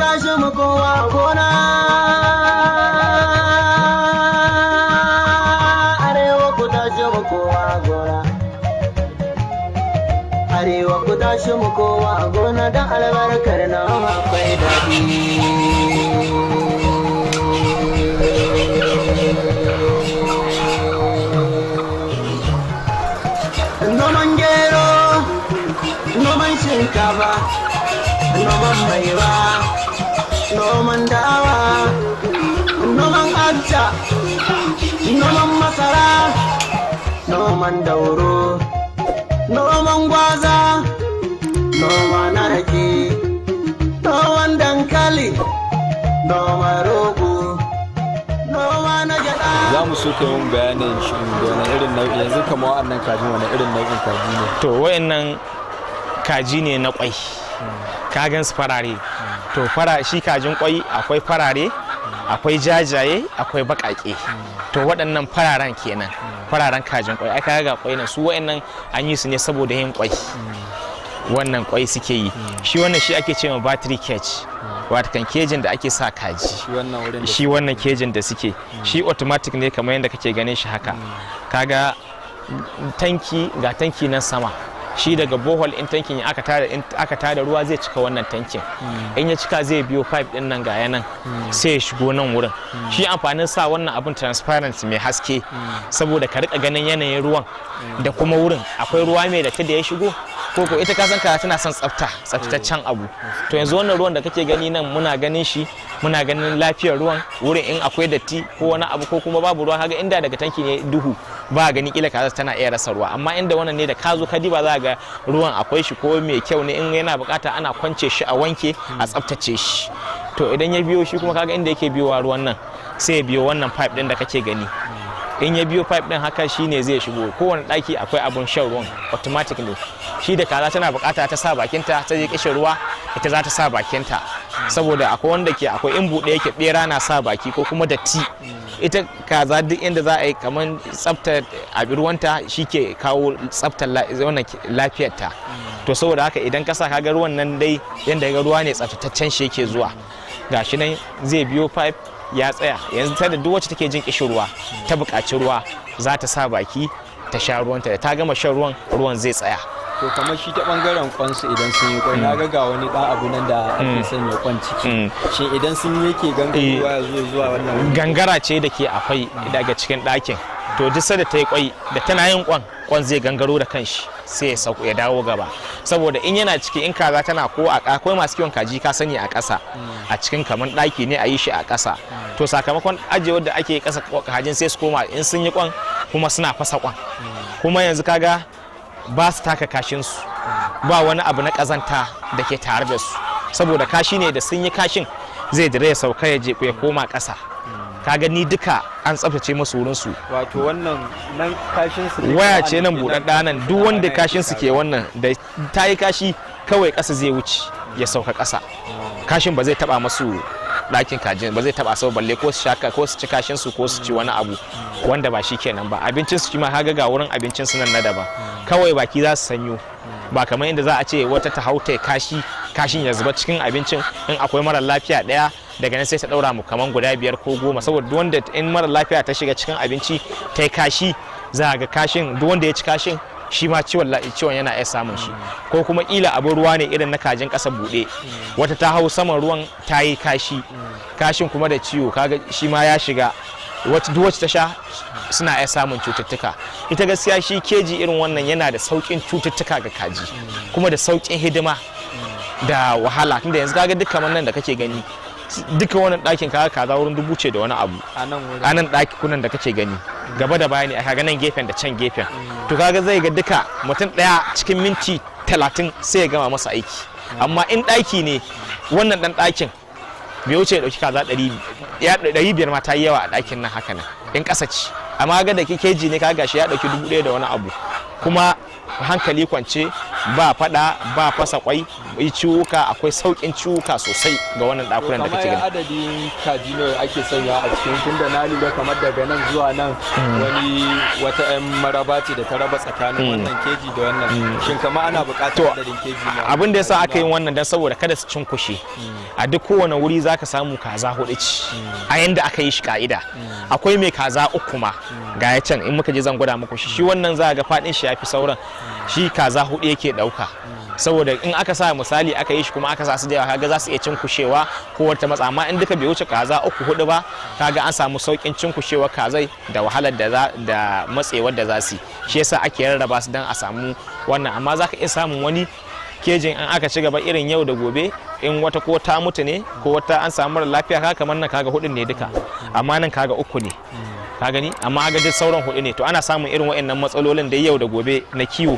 Tashi mu kowa gona. Arewa, ku tashi mu kowa gona. Arewa, ku tashi mu kowa gona, don albarkar noma akwai daɗi. Noman gero, noman shinkafa, noman maiwa, noman dawa, noman acca, noman masara, noman dauro, noman gwaza, noma na rake, noman dankali, noman rogo, noma na gyada. Za mu so ka yi mun bayanin shi da wani irin nau'i yanzu kamar wa'annan kajin, wani irin nau'in kaji ne? To, wayannan kaji ne na kwai. Ka gan su farare. To, fara shi kajin kwai akwai farare, akwai jajaye, akwai baƙaƙe. To, waɗannan fararen kenan, fararen kajin kwai. Ai kaga ga kwai nan. Su wayannan an yi su ne saboda yin kwai. Wannan kwai suke yi. Shi wannan shi ake cewa battery cage, watakan kejin da ake sa kaji. Shi wannan wurin da Shi wannan kejin da suke, shi automatic ne kamar yadda kake ganin shi haka. Kaga tanki, ga tanki nan sama. Shi daga borehole in tankin in aka tada ruwa, zai cika wannan tankin. In ya cika, zai biyo pipe din nan, ga yanan, sai ya shigo nan wurin. Shi amfanin sa wannan abun transparent mai haske, saboda ka rika ganin yanayin ruwan da kuma wurin akwai ruwa mai datti da ya shigo ko ita. Ka san ka tana son tsafta, tsaftataccen abu. To, yanzu wannan ruwan da kake gani nan, muna ganin shi, muna ganin lafiyar ruwan wurin, in akwai datti ko wani abu ko kuma babu ruwa. Kaga inda daga tanki ne, duhu, ba gani, kila kaza tana iya rasa ruwa. Amma inda wannan ne, da ka zo ka diba, za ga ruwan akwai shi ko mai kyau ne. In yana bukata, ana kwance shi, a wanke, a tsaftace shi. To, idan ya biyo shi kuma, kaga inda yake biyowa ruwan nan, sai ya biyo wannan pipe din da kake gani. In ya biyo pipe din haka, shine zai shigo. Kowane daki akwai abun shan ruwan, automatic ne shi. Da kaza tana bukata, ta sa bakinta, ta je kishin ruwa, ita za ta sa bakinta. Saboda akwai wanda ke akwai in buɗe yake, bera na sa baki ko kuma datti. Ita kaza duk inda za a yi kamar tsaftar abin ruwanta, shi ke kawo tsaftar wannan lafiyarta. To, saboda haka idan ka sa, kaga ruwan nan dai yanda ga ruwa ne tsaftataccen shi yake zuwa. Gashi nan zai biyo pipe, ya tsaya. Yanzu ta da duk wacce take jin kishin ruwa, ta buƙaci ruwa, za ta sa baki ta sha ruwanta. Da ta gama shan ruwan, ruwan zai tsaya. To, kamar shi ta bangaren kwansu, idan sun yi kwai, na ga wani dan abu nan da ake sanya kwan ciki. Shin idan sun yi yake gangarowa ya zo zuwa wannan wuri? Gangara ce da ke akwai daga cikin ɗakin. To, duk sanda ta yi kwai, da tana yin kwan, kwan zai gangaro da kanshi, sai ya sauko ya dawo gaba. Saboda in yana ciki, in kaza tana ko a akwai masu kiwon kaji, ka sani, a ƙasa, a cikin kamar ɗaki ne a yi shi a ƙasa. To, sakamakon ajewar da ake ƙasa, kajin sai su koma, in sun yi kwan kuma suna fasa kwan. Kuma yanzu kaga ba su taka kashin su, ba wani abu na ƙazanta da ke tare da su, saboda kashi ne da sun yi kashin zai dire ya sauka, ya je ya koma ƙasa. Ka gani, duka an tsaftace musu wurin su. Wato wannan nan kashin su ne? Waya ce nan buɗaɗɗa nan. Duk wanda kashin su ke wannan, da ta yi kashi kawai ƙasa zai wuce ya sauka ƙasa. Kashin ba zai taba masu ɗakin kajin ba, zai taba su balle ko su shaka ko su ci kashin su ko su ci wani abu wanda ba shi kenan ba. Abincin su ma kaga ga wurin abincin su nan na daban. Kawai baki za su sanyo, ba kamar inda za a ce wata ta hauta kashi, kashin ya zuba cikin abincin. In akwai mara lafiya ɗaya, daga nan sai ta ɗaura mu kaman guda biyar ko goma. Saboda duk wanda in mara lafiya ta shiga cikin abinci ta yi kashi, za a ga kashin, duk wanda ya ci kashin shi ma ciwon yana iya samun shi. Ko kuma kila abin ruwa ne irin na kajin ƙasa buɗe, wata ta hau saman ruwan ta yi kashi, kashin kuma da ciwo, kaga shi ma ya shiga. Wacce duk wacce ta sha, suna iya samun cututtuka. Ita gaskiya shi keji irin wannan yana da sauƙin cututtuka ga kaji, kuma da sauƙin hidima da wahala. Tunda yanzu kaga duk kamar nan da kake gani, duka wannan ɗakin, kaga kaza wurin 1000 ce da wani abu. A nan wurin? A nan ɗakunan da kake gani, gaba da baya ne a kaga nan gefen da can gefen. To, kaga zai ga duka mutum ɗaya cikin minti 30 sai ya gama masa aiki. Amma in ɗaki ne, wannan ɗan ɗakin bai wuce ya ɗauki kaza 500 ma ta yi yawa a ɗakin nan haka nan in ƙasa ce. Amma ga da keji ne, kaga shi ya ɗauki 1000 da wani abu kuma. Hankali kwance, ba fada, ba fasa kwai, yi ciwuka, akwai saukin ciwuka sosai ga wannan dakunan da Kamar kake ya gani. Adadin kaji nawa ake sanya a cikin? Tunda na lura kamar daga nan zuwa nan wani wata 'yan maraba ce da ta raba tsakanin wannan keji da wannan. Shin kamar ana buƙatar To, adadin keji nawa? Abin da yasa aka yi wannan, dan saboda kada su cinkushe. A duk kowane wuri zaka samu kaza hudu ci a yanda aka yi shi ka'ida. Akwai mai kaza uku ma, ga ya can, in muka je zan gwada muku shi. Shi wannan za ga fadin shi yafi sauran, shi kaza hudu yake dauka, saboda in aka sa, misali, aka yi shi kuma aka sa su da yawa, kaga za su iya cinkushewa ko wata matsa. Amma in duka bai wuce kaza uku, hudu ba, kaga an samu saukin cinkushewa kazai da wahalar da za da matsewar da za su yi. Shi yasa ake rarraba su dan a samu wannan. Amma zaka iya samun wani kejin, in aka ci gaba irin yau da gobe, in wata ko ta mutu ne ko wata an samu mara lafiya, kaga kamar nan kaga hudun ne duka, amma nan kaga uku ne, ka gani? Amma ga duk sauran hudu ne. To, ana samun irin waɗannan matsalolin da yau da gobe na kiwo.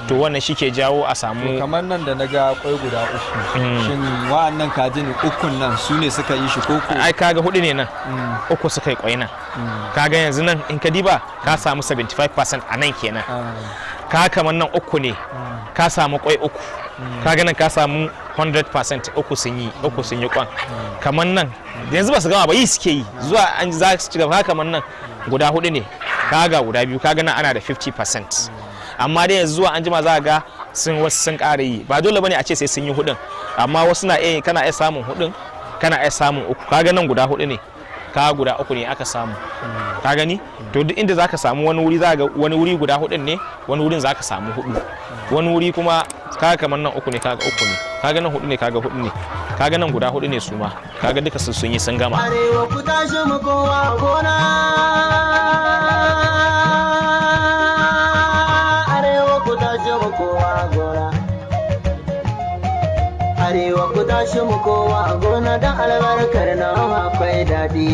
To, wannan shi ke jawo a samu. Kamar nan da na ga kwai guda uku, shin wa'annan kajin ukun nan su ne suka yi shi koko? Ai kaga hudu ne nan, uku suka yi kwai nan. Kaga yanzu nan in ka diba, ka samu 75% a nan kenan. Ka kamar nan uku ne, ka samu kwai uku. Kaga nan ka samu 100%, uku sun yi, uku sun yi kwan. Kamar nan yanzu ba su gama ba, yi suke yi, zuwa an za su ci gaba. Kamar nan guda hudu ne, kaga guda biyu, kaga nan ana da 50%. Amma dai yanzu zuwa an jima za ga sun wasu sun ƙara yi. Ba dole bane a ce sai sun yi hudun, amma wasu na iya, kana iya samun hudun, kana iya samun uku. Kaga nan guda hudu ne, ka guda uku ne aka samu, ka gani? To, duk inda zaka samu, wani wuri za ga wani wuri guda hudun ne, wani wurin zaka samu hudu, wani wuri kuma kaga kamar nan uku ne, kaga uku ne, kaga nan hudu ne, kaga hudu ne, kaga nan guda hudu ne su ma. Kaga duka sun yi, sun gama. Arewa, ku tashi mu kowa gona. Arewa, ku tashi mu kowa gona. Arewa, ku tashi mu kowa gona, don albarkar noma akwai daɗi.